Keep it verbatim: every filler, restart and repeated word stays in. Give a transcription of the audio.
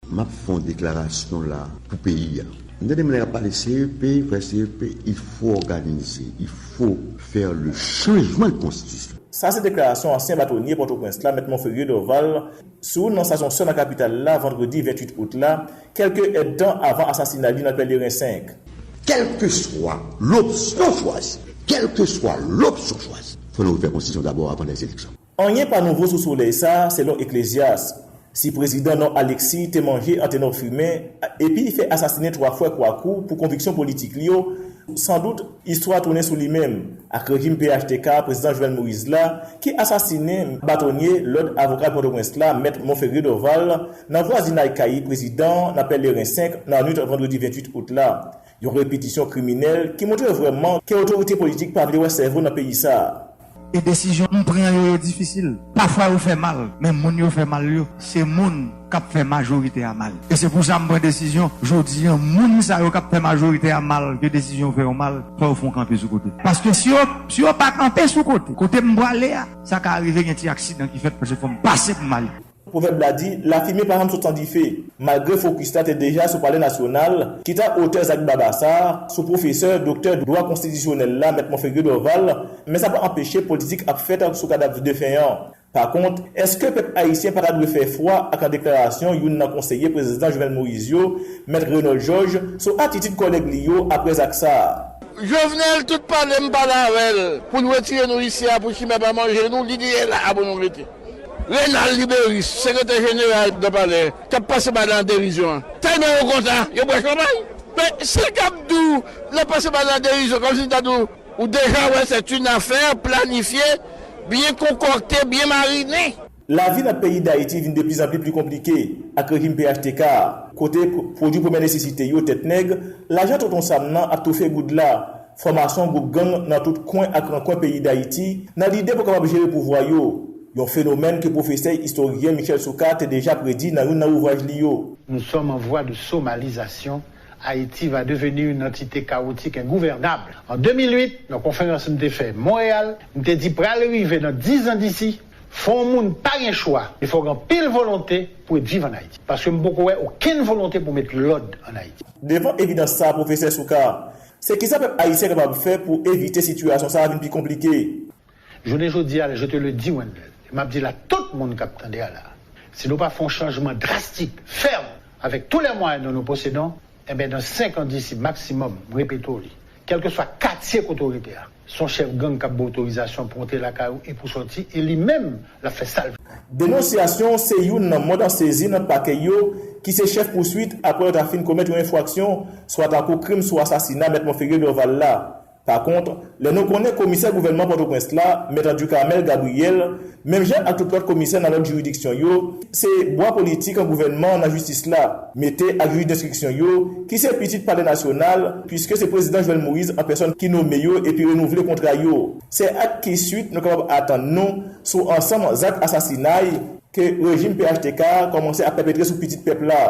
M ap fè yon deklarasyon la pou peyi a. M tande moun ap pale C E P, frè, C E P, il faut organiser, il faut faire le changement de constitution. Sa se deklarasyon ansyen batonye Pòtoprens la, Mèt Monferrier Dorval, sou nan stasyon sè nan kapital la, vandredi venntuit out la, kèlke èdtan avan asasina li nan Pèleren senk. Kèlkeswa lopsyon chwazi, kèlkeswa lopsyon chwazi, fò nou refè konstitisyon dabò avan lèzeleksyon. Anyen pa nouvo sou solèy sa, selon Eklezyas. Si prezidan Non Alexis te manje Antenor Firmin epi fè asasinen twa fwa Kwakou pou konviksyon politik li yo, sandout istwa tounen sou li menm, ak rejim P H T K prezidan Jovenel Moïse la, ki asasinen batonye lòd avoka Pòtoprens la, Mèt Monferrier Dorval, nan vwazinay kay prezidan an nan Pèleren senk nan nwit vandredi venntuit out la. Yon repetisyon kriminèl ki montre vrèman ke otorite politik pa vle wè sèvo nan peyi sa a. E desizyon m pran yo, yo difisil. Pafwa yo fè mal, men moun yo fè mal yo, se moun k ap fè majorite a mal. E se pou sa m pran desizyon, jodi a, moun sa yo k ap fè majorite a mal, ke desizyon fè yo mal, fò yo fè yon kanpe sou kote. Paske si yo, si yo pa kanpe sou kote, kote m prale a, sa ka rive gen ti aksidan ki fèt, paske fò m pase pou m ale. Pwovèb la di, lafimen pa janm sot san dife. Malgre fokis la te deja sou Palè Nasyonal, ki ta otè zak baba sa a, sou pwofesè, doktè dwa konstitisyonèl la, Mèt Monferrier Dorval, men sa pa anpeche politik ap fèt sou kadav defen an. Pa kont, èske pèp ayisyen pa ta dwe fè fwa ak deklarasyon youn nan konseye prezidan Jovenel Moïse yo, Mèt Renold Georges, sou atitid kòlèg li yo apre zak sa a? Jovenel, tout pale m pale avè l pou n retire nou isi a, pou chimè pa manje nou, li di e la a pou nou rete. Renald Liberis, sekretè jeneral nan palè, k ap pase bagay la an derizyon an. Tèlman yo kontan, yo bwè chanpay. Men, si l t ap di w, l ap pase bagay la an derizyon, kòmsi l ta di w, ou deja wè, c'est une affaire planifiée, bien concoctée, bien marinée. Lavi nan peyi Dayiti vin de plizanpli pli konplike ak rejim P H T K a, kote pwodui premyè nesesite yo tèt nèg, lajan Tonton Sam nan ap toufe goud la, fòmasyon gwoup gang nan tout kwen ak rankwen peyi Dayiti, nan lide pou kapab jere pouvwa yo. Yon fenomèn ke pwofesè istoryen Michel Soukar te deja predi nan youn nan ouvraj li yo. Nous sommes en voie de somalisation. Haïti va devenir une entité chaotique, ingouvernable. An de mil uit, nan konferans m te fè Montréal, m te di pral rive nan diz an disi, fò yon moun pa gen chwa, e fò gen anpil volonte pou l viv ann Ayiti. Paske m poko wè okenn volonte pou met lòd ann Ayiti. Devan evidans sa a, pwofesè Soukar, se kisa pèp ayisyen kapab fè pou evite sitiyasyon sa a vin pi konplike? Jounen jodi a, je te le dis, Wendell, e m ap di l a tout moun k ap tande a la, si nou pa fè yon chanjman drastik, fèm, avec tous les moyens dont nous possédons, enben, dans cinq ans d'ici maximum, m repete w li, kèlkeswa katye kote w rete a, se yon chèf gang k ap ba w otorizasyon pou w antre lakay ou e pou w sòti, e li menm, l ap fè sa l vle. Denonsyasyon se youn nan mòd an sezi nan pakè yo, ki se chèf pouswit apre yo ta fin komèt yon enfraksyon, swa tankou krim sou asasina Mèt Monferrier Dorval la. Pa kont, lè nou konnen komisè gouvènman Pòtoprens la, Mèt Ducarmel Gabriel, menm jan ak tout lòt komisè nan lòt jiridiksyon yo, se bwa politik an gouvènman nan jistis la, mete ak jij denstriksyon yo, ki se pitit Palè Nasyonal, piske se prezidan Jovenel Moïse an pèsòn ki nome yo epi renouvle kontra yo. Se ak ki swit nou kapab atann nou sou ansanm zak asasinay ke rejim P H T K kòmanse ap pèpetre sou pitit pèp la?